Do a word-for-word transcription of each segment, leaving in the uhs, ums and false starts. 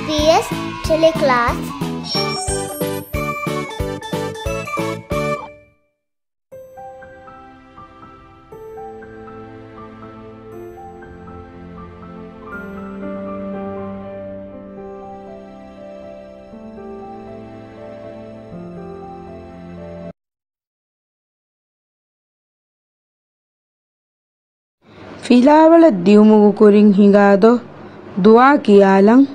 ޕީ އެސް ޓެލެކްލާސް. ފިލާވަޅަށް ދިއުމުގެ ކުރިން ހިނގާ ދޮ ދުޢާ ކިޔާލަން.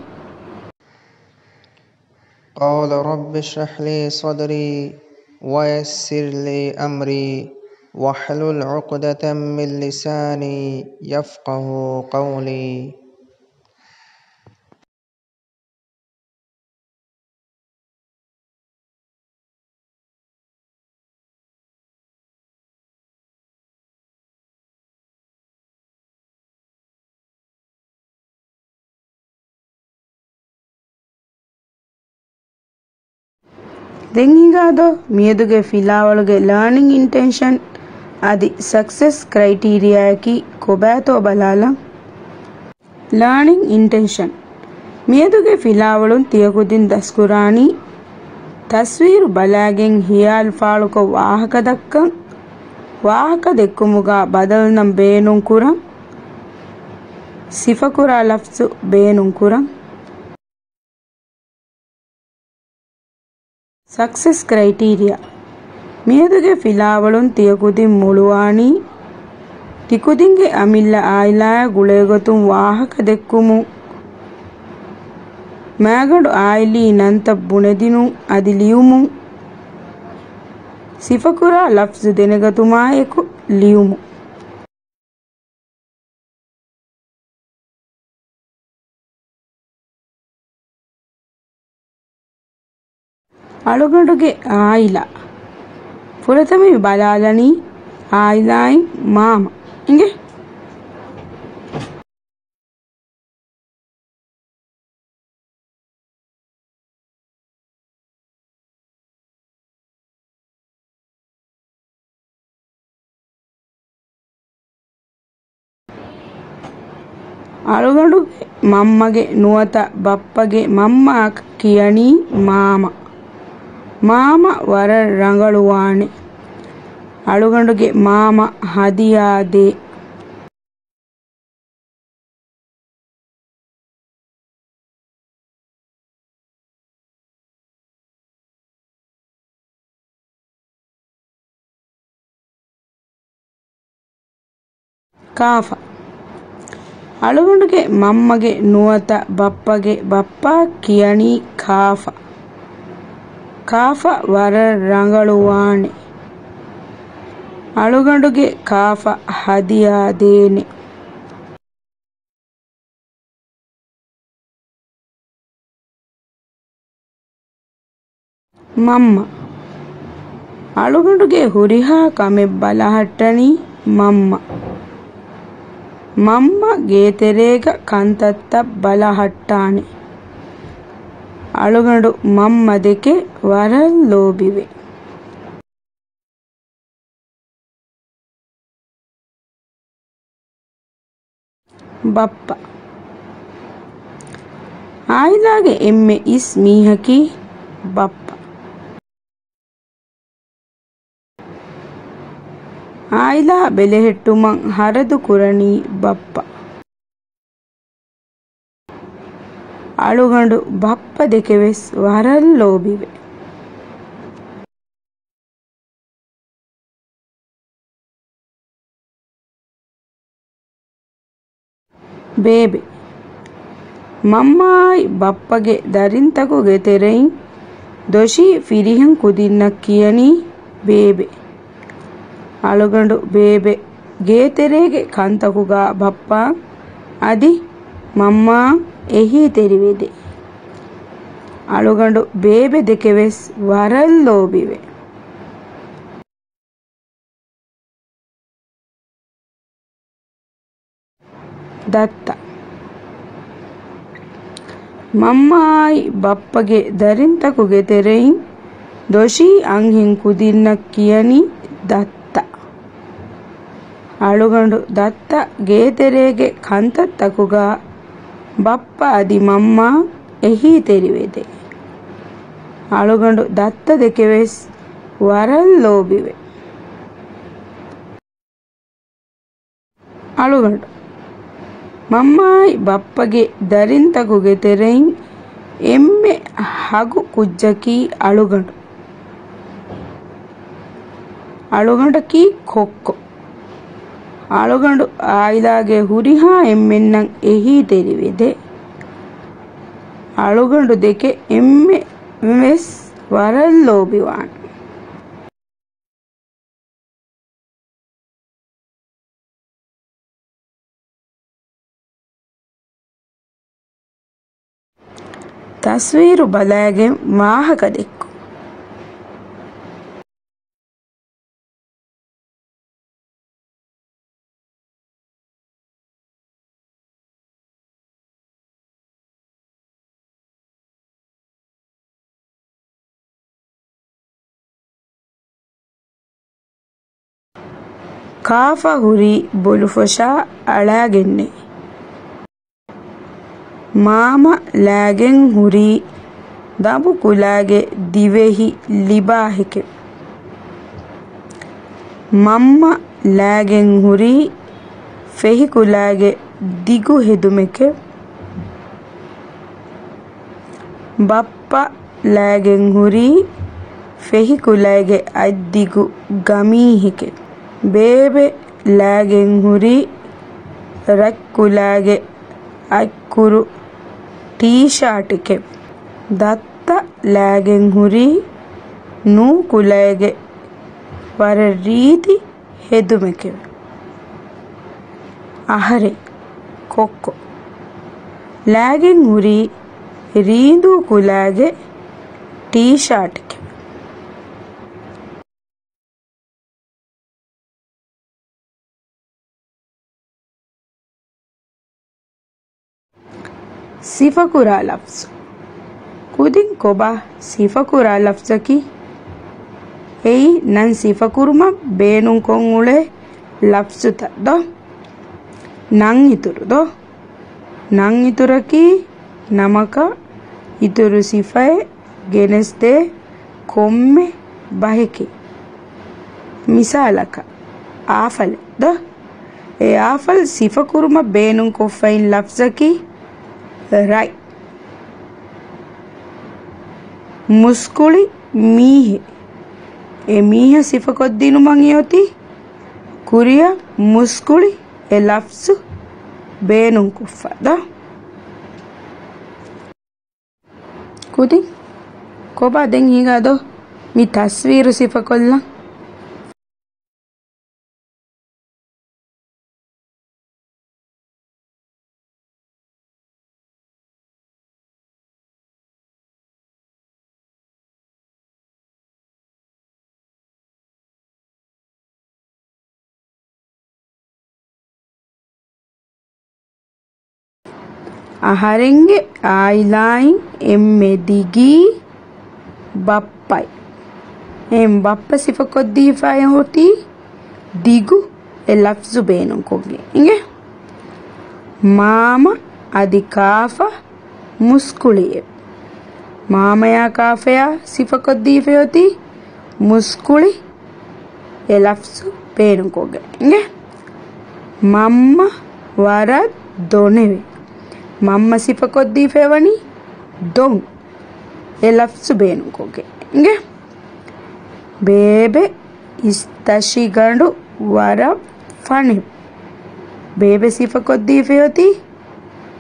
قال رب اشرح لي صدري ويسر لي أمري واحلل عقدة من لساني يفقه قولي. ދެން ހިނގާ ދޯ މިއަދުގެ ފިލާވަޅުގެ ލާނިން އިންޓެންޝަން އަދި ސަކްސެސް ކްރައިޓީރިއާއަކީ ކޮބާތޯ ބަލާލަން. ލާނިން އިންޓެންޝަން. މިއަދުގެ ފިލާވަޅުން ތިޔަކުދިން ދަސްކުރާނީ ތަސްވީރު ބަލާގެން ހިޔާލު ފާޅުކޮށް ވާހަކަ ދައްކަން، ވާހަކަ ދެއްކުމުގަ ބަދަލުނަން ބޭނުން ކުރަން، ސިފަކުރާ ލަފްޒު ބޭނުން ކުރަން. ސަކްސެސް ކްރައިޓީރިއާ. މިއަދުގެ ފިލާވަޅުން ތިޔަކުދިން މޮޅުވާނީ، ތިކުދިންގެ އަމިއްލަ އާއިލާއާ ގުޅޭގޮތުން ވާހަކަ ދެއްކުމުން، މާގަނޑު އާއިލީ ނަންތައް ބުނެދިނުން އަދި ލިޔުމުން، ސިފަކުރާ ލަފްޒު ދެނެގަތުމާއެކު ލިޔުމުން. އަޅުގަނޑުގެ އާއިލާ. ފުރަތަމަ މި ބަލާލަނީ އާއިލާއިން މާމަ. އިނގޭ. އަޅުގަނޑުގެ މަންމަގެ ނުވަތަ ބައްޕަގެ މަންމައަކަށް ކިޔަނީ މާމަ. މާމަ ވަރަށް ރަނގަޅުވާނެ. އަޅުގަނޑުގެ މާމަ ހަދިޔާ ދޭ. ކާފަ. އަޅުގަނޑުގެ މަންމަގެ ނުވަތަ ބައްޕަގެ ބައްޕައަށް ކިޔަނީ ކާފަ. ކާފަ ވަރަށް ރަނގަޅުވާނެ. އަޅުގަނޑުގެ ކާފަ ހަދިޔާ ދޭނެ. މަންމަ. އަޅުގަނޑުގެ ހުރިހާ ކަމެއް ބަލަހައްޓަނީ މަންމަ. މަންމަ ގޭތެރޭގަ ކަންތައްތައް ބަލަހައްޓާނެ. އަޅުގަނޑު މަންމަ ދެކެ ވަރަށް ލޯބިވޭ. ބައްޕަ. އާއިލާގެ އެންމެ އިސް މީހަކީ ބައްޕަ. އާއިލާ ބެލެހެއްޓުމަށް ހަރަދު ކުރަނީ ބައްޕަ. އަޅުގަނޑު ބައްޕަ ދެކެވެސް ވަރަށް ލޯބިވޭ. ބޭބެ. މަންމާއާއި ބައްޕަގެ ދަރިންތަކުގެ ތެރެއިން ދޮށީ ފިރިހެން ކުދިންނަށް ކިޔަނީ ބޭބެ. އަޅުގަނޑު ބޭބެ ގޭތެރޭގެ ކަންތަކުގަ ބައްޕާ އަދި މަންމާ އެހީތެރިވެދޭ. އަޅުގަނޑު ބޭބެ ދެކެވެސް ވަރަށް ލޯބިވޭ. ދައްތަ. މަންމާއާއި ބައްޕަގެ ދަރިންތަކުގެ ތެރެއިން ދޮށީ އަންހެން ކުދިންނަށް ކިޔަނީ ދައްތަ. އަޅުގަނޑު ދައްތަ ގޭތެރޭގެ ކަންތައްތަކުގަ ބައްޕަ އަދި މަންމާ އެހީތެރިވެދޭ. އަޅުގަނޑު ދައްތަ ދެކެ ވެސް ވަރަށް ލޯބިވޭ. އަޅުގަނޑު. މަންމާއި ބައްޕަގެ ދަރިންތަކުގެ ތެރެއިން އެންމެ ހަގު ކުއްޖަކީ އަޅުގަނޑު. އަޅުގަނޑަކީ ކޮއްކޮ. އަޅުގަނޑު އާއިލާގެ ހުރިހާ އެންމެންނަށް އެހީތެރިވެދޭ. އަޅުގަނޑު ދެކެ އެންމެ ވެސް ވަރަށް ލޯބިވާނެ. ތަސްވީރު ބަލައިގެން ވާހަކަ ދެއްކުން. ކާފަ ހުރީ ބޮލުފޮށާ އަޅާގެންނޭ. މާމަ ލާގެން ހުރީ ދަބު ކުލާގެ ދިވެހި ލިބާހެކެވެ. މަންމަ ލާގެން ހުރީ ފެހި ކުލާގެ ދިގު ހެދުމެކެވެ. ބައްޕަ ލާގެން ހުރީ ފެހި ކުލައިގެ އަތްދިގު ގަމީހެކެވެ. ބޭބެ ލާގެން ހުރީ ރަތް ކުލާގެ އަތްކުރު ޓީޝާޓެކެވެ. ދައްތަ ލާގެން ހުރީ ނޫ ކުލައިގެ ވަރަށް ރީތި ހެދުމެކެވެ. އަހަރެން ކޮއްކޮ ލާގެން ހުރީ ރީނދޫ ކުލާގެ ޓީޝާޓެކެވެ. ސިފަކުރާ ލަފްޒު. ކުދިން ކޮބާ ސިފަކުރާ ލަފްޒަކީ؟ އެއީ ނަން ސިފަކުރުމަށް ބޭނުންކޮށް އުޅޭ ލަފްޒުތައް ދޯ؟ ނަން އިތުރު ދޯ؟ ނަން އިތުރަކީ ނަމަކަށް އިތުރު ސިފައެއް ގެނެސްދޭ ކޮންމެ ބަހެކޭ. މިސާލަކަށް، އާފަލެއް ދޯ؟ އެ އާފަލް ސިފަކުރުމަށް ބޭނުންކޮށްފައިން ލަފްޒަކީ ރަތް. މުސްކުޅި މީހެއް. އެ މީހާ ސިފަކޮށްދިނުމަށް އެއޮތީ ކުރިއަށް މުސްކުޅި އެ ލަފްޒު ބޭނުންކޮށްފަ ދޯ؟ ކުދިން ކޮބާ ދެން ހިނގާ ދޯ މި ތަސްވީރު ސިފަކޮށްލަން؟ އަހަރެންގެ އާއިލާއިން އެންމެ ދިގީ ބައްޕައި. އެހެން ބައްޕަ ސިފަކޮށްދީފައި އޮތީ ދިގު އެ ލަފްޒު ބޭނުންކޮށްގެން އިނގޭ. މާމަ އަދި ކާފަ މުސްކުޅިއެވެ. މާމަޔާ ކާފަޔާ ސިފަކޮށްދީފައި އޮތީ މުސްކުޅި އެ ލަފްޒު ބޭނުންކޮށްގެން އިނގޭ. މަންމަ ވަރަށް ދޮނެވެ. މަންމަ ސިފަކޮށްދީފައި ވަނީ ދޮން އެ ލަފްޒު ބޭނުންކޮށްގެން އިނގޭ. ބޭބެ އިސްތަށިގަނޑު ވަރަށް ފަނެވެ. ބޭބެ ސިފަކޮށްދީފައި އޮތީ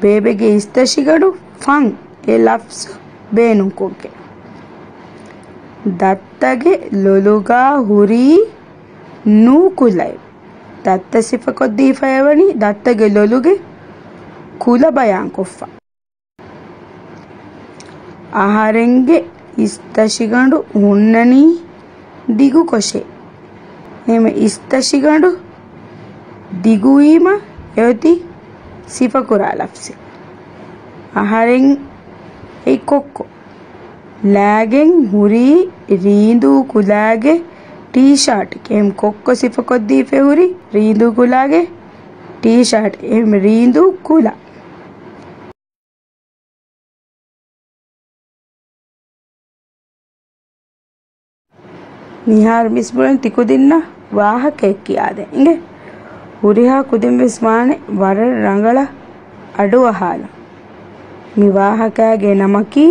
ބޭބެގެ އިސްތަށިގަނޑު ފަން އެ ލަފްޒު ބޭނުންކޮށްގެން. ދައްތަގެ ލޮލުގާ ހުރީ ނޫ ކުލައެވެ. ދައްތަ ސިފަކޮށްދީފައި ވަނީ ދައްތަގެ ލޮލުގެ ކުލަ ބަޔާންކޮށްފަ. އަހަރެންގެ އިސްތަށިގަނޑު ހުންނަނީ ދިގުކޮށޭ. އެހެންވެ، އިސްތަށިގަނޑު ދިގުވީމަ އެއޮތީ ސިފަކުރާ ލަފްޒެއް. އަހަރެން އެއީ ކޮއްކޮ. ލާގެން ހުރީ ރީނދޫ ކުލާގެ ޓީޝާޓެއް. އެހެން ކޮއްކޮ ސިފަކޮށްދީފައި ހުރީ ރީނދޫ ކުލާގެ ޓީޝާޓެއް. އެހެން ރީނދޫ ކުލަ. މިހާރު މިސް ބުނަން ތި ކުދިންނަށް ވާހަކައެއް ކިޔާދޭން އިނގޭ. ހުރިހާ ކުދިން ވެސް ވާނެ ވަރަށް ރަނގަޅަށް އަޑުއަހާލަން. މި ވާހަކައިގެ ނަމަކީ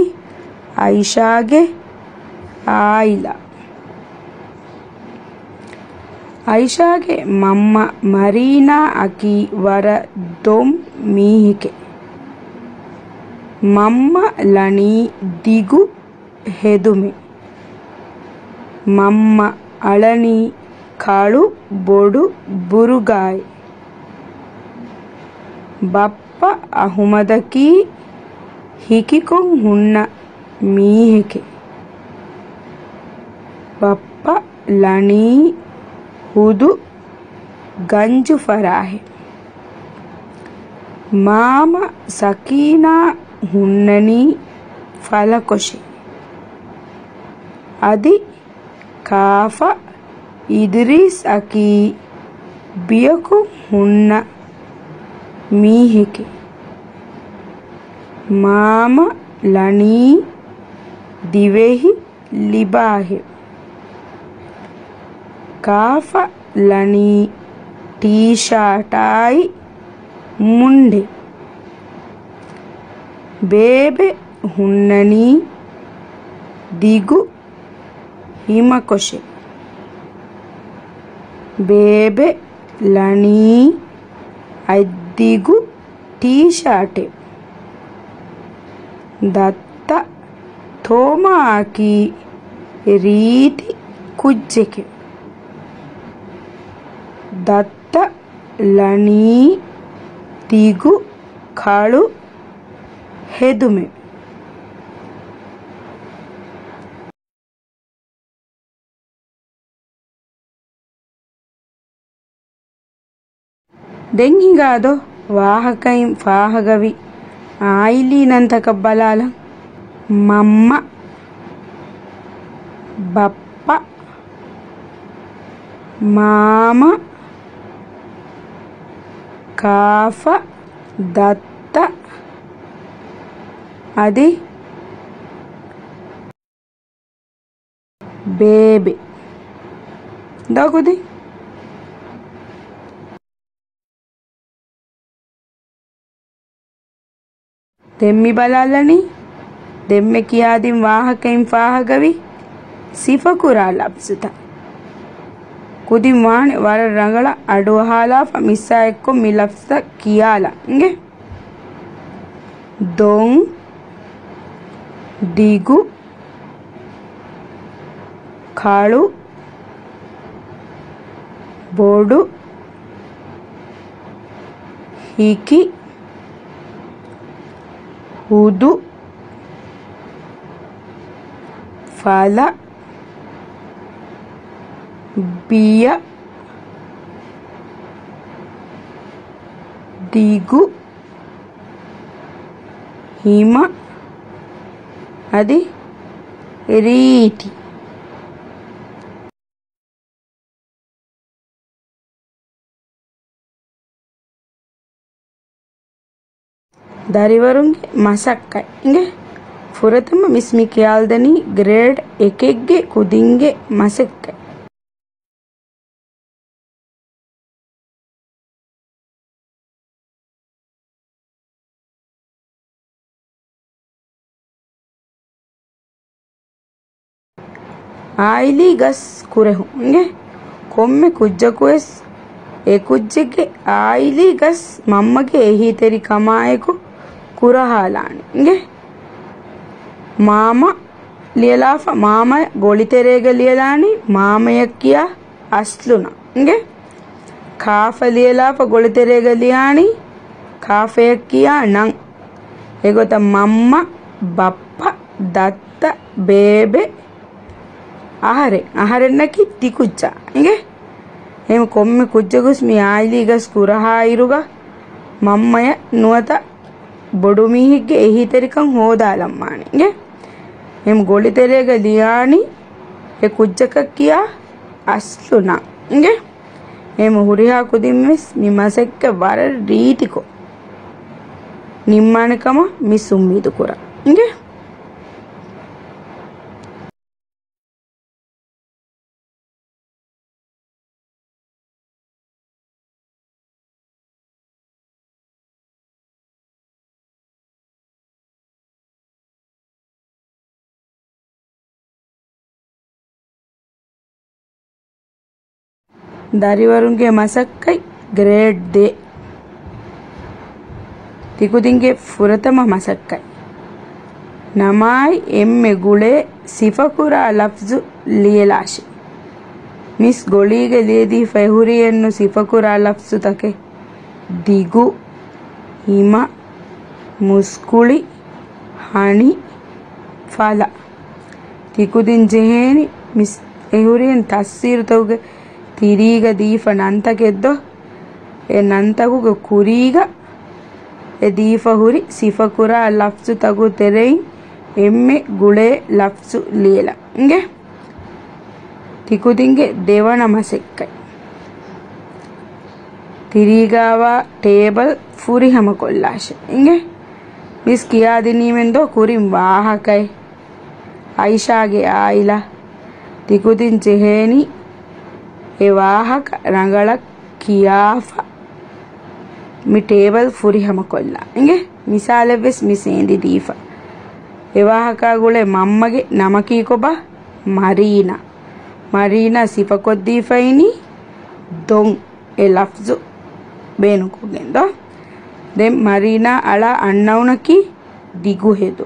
އައިޝާގެ އާއިލާ. އައިޝާގެ މަންމަ މަރީނާ އަކީ ވަރަށް ދޮން މީހެކޭ. މަންމަ ލަނީ ދިގު ހެދުމެއް. މަންމަ އަޅަނީ ކަޅު ބޮޑު ބުރުގާއެއް. ބައްޕަ އަހުމަދަކީ ހިކިކޮށް ހުންނަ މީހެކޭ. ބައްޕަ ލަނީ ހުދު ގަންޖު ފަރާހެއް. މާމަ ސަކީނާ ހުންނަނީ ފަލަކޮށެއް. އަދި ކާފަ އިދްރީސް އަކީ ބިޔަކޮށް ހުންނަ މީހެކޭ. މާމަ ލަނީ ދިވެހި ލިބާހެއް. ކާފަ ލަނީ ޓީޝާޓާއި މުންޑެއް. ބޭބެ ހުންނަނީ ދިގު ހިމަކޮށެއް. ބޭބެ ލަނީ އަތްދިގު ޓީޝާޓެއް. ދައްތަ ތޯމާއަކީ ރީތި ކުއްޖެކެއް. ދައްތަ ލަނީ ދިގު ކަޅު ހެދުމެއް. ދެން ހިނގާދޯ ވާހަކައިން ފާހަގަވި އާއިލީ ނަންތަކަށް ބަލާލަން. މަންމަ، ބައްޕަ، މާމަ، ކާފަ، ދައްތަ، އަދި ބޭބެ. ދޯ ކުދިން. ދެން މި ބަލާލަނީ. ދެންމެ ކިޔާދިން ވާހަކައިން ފާހަގަވި ސިފަކުރާ ލަފްޒުތައް. ކުދިން ވާނެ ވަރަށް ރަނގަޅަށް އަޑުއަހާލާފަ މިއްސާ އެއްކޮށް މި ލަފްޒުތައް ކިޔާލަން އިނގޭ. ދޮން، ދިގު، ކަޅު، ބޮޑު، ހިކި، ހުދު، ފަލަ، ބިޔަ، ދިގު، ހިމަ، އަދި ރީތި. ދަރިވަރުންގެ މަސައްކަތް އިނގޭ. ފުރަތަމަ މިސް މި ކިޔާލަދެނީ ގްރޭޑް އެކެއްގެ ކުދިންގެ މަސައްކަތް. އާއިލީ ގަސް ކުރެހުން އިނގޭ. ކޮންމެ ކުއްޖަކުވެސް އެ ކުއްޖެއްގެ އާއިލީ ގަސް މަންމަގެ އެހީތެރިކަމާއެކު ކުރަހާލާނެ އިނގޭ. މާމަ ލިޔަލާފަ މާމަ ގޮޅިތެރޭގަ ލިޔަލާނީ މާމަޔަށް ކިޔާ އަސްލު ނަން އިނގޭ. ކާފަ ލިޔަލާފަ ގޮޅިތެރޭގަ ލިޔާނީ ކާފަޔަށް ކިޔާ ނަން. އެގޮތަށް މަންމަ، ބައްޕަ، ދައްތަ، ބޭބެ، އަހަރެން، އަހަރެންނަކީ ތިކުއްޖާ އިނގޭ. އެހެން ކޮންމެ ކުއްޖަކުސް މި އާއިލީ ގަސް ކުރަހާ އިރުގަ މަންމަޔަށް ނުވަތަ ބޮޑުމީހެއްގެ އެހީތެރިކަން ހޯދާލަންވާނެ އިނގޭ. އެހެން ގޮޅިތެރޭގަ ލިޔާނީ އެ ކުއްޖަކަށް ކިޔާ އަސްލު ނަން އިނގޭ. އެހެން ހުރިހާ ކުދިންވެސް މި މަސައްކަތް ވަރަށް ރީތިކޮށް ނިންމާނެ ކަމަށް މިސް އުއްމީދު ކުރަން އިނގޭ. ދަރިވަރުންގެ މަސައްކަތް، ގްރޭޑް ދޭއް. ތިކުދިންގެ ފުރަތަމަ މަސައްކަތް. ނަމާއި އެންމެ ގުޅޭ ސިފަކުރާ ލަފްޒު ލިޔެލާށި. މިސް ގޮޅީގަ ލިޔެދީފަ އެހުރީ އެއްނު ސިފަކުރާ ލަފްޒުތަކެއް. ދިގު، ހިމަ، މުސްކުޅި، ހަނި، ފަލަ. ތިކުދިން ޖެހޭނީ މިސް އެހުރީން ތަފްސީރުތަކުގެ ތިރީގަ ދީފަ ނަންތަކެއްދޯ؟ އެ ނަންތަކުގެ ކުރީގަ އެ ދީފަ ހުރި ސިފަކުރާ ލަފްޒުތަކު ތެރެއިން އެންމެ ގުޅޭ ލަފްޒު ލިޔެލަން. އިނގޭ؟ ތިކުދިންގެ ދެވަނަ މަސައްކަތް. ތިރީގާވާ ޓޭބަލް ފުރިހަމަކޮށްލާށެ. އިނގޭ؟ މިސް ކިޔާދިނީމެންދޯ ކުރިން ވާހަކައެއް. އައިޝާގެ އާއިލާ. ތިކުދިން ޖެހޭނީ އެ ވާހަކަ ރަނގަޅަށް ކިޔާފަ މި ޓޭބަލް ފުރިހަމަކޮށްލާ. އިނގޭ؟ މިސާލެއްވެސް މިސް އެނދިދީފަ. އެ ވާހަކާ ގުޅޭ މަންމަގެ ނަމަކީ ކޮބާ؟ މަރީނާ. މަރީނާ ސިފަކޮށްދީފައިނީ ދޮން އެ ލަފްޒު ބޭނުންކޮށްގެން ދޯ؟ ދެން މަރީނާ އަޅާ އަންނައުނަކީ ދިގުހެދު.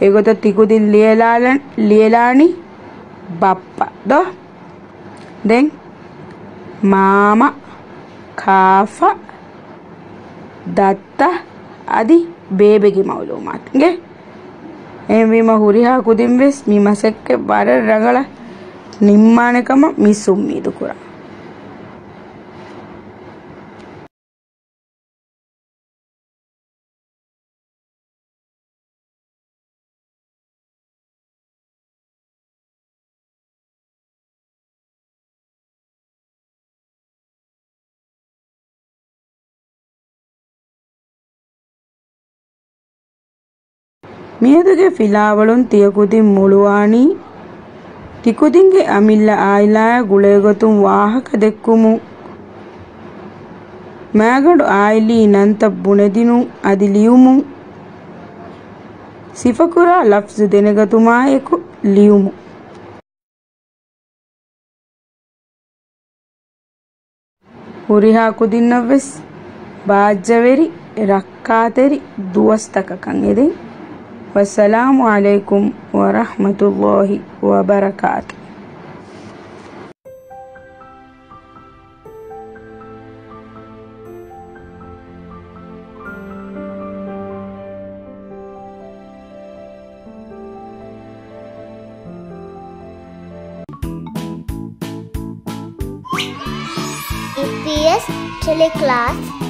އެގޮތަށް ތިކުދިން ލިޔެލާލަން، ލިޔެލާނީ ބައްޕަ ދޯ؟ ދެން މާމަ، ކާފަ، ދައްތަ އަދި ބޭބެގެ މައުލޫމާތު. އިނގޭ؟ އެހެންވީމަ ހުރިހާ ކުދިން ވެސް މި މަސައްކަތް ވަރަށް ރަނގަޅަށް ނިންމާނެ ކަމަށް މިސް އުއްމީދު ކުރަން. މިއަދުގެ ފިލާވަޅުން ތިޔަކުދިން މޮޅުވާނީ، ތިކުދިންގެ އަމިއްލަ އާއިލާއާ ގުޅޭގޮތުން ވާހަކަ ދެއްކުމުން، މާގަނޑު އާއިލީ ނަންތައް ބުނެދިނުން އަދި ލިޔުމުން، ސިފަކުރާ ލަފްޒު ދެނެގަތުމާއެކު ލިޔުމުން. ހުރިހާ ކުދިންނަށްވެސް ބާއްޖަވެރި ރައްކާތެރި ދުވަސްތަކަކަށް އެދެން. ވައްސަލާމު ޢަލައިކުމް ވަރަޙްމަތުﷲި ވަބަރަކާތު. އީޕީއެސް ޓެލެކްލާސް.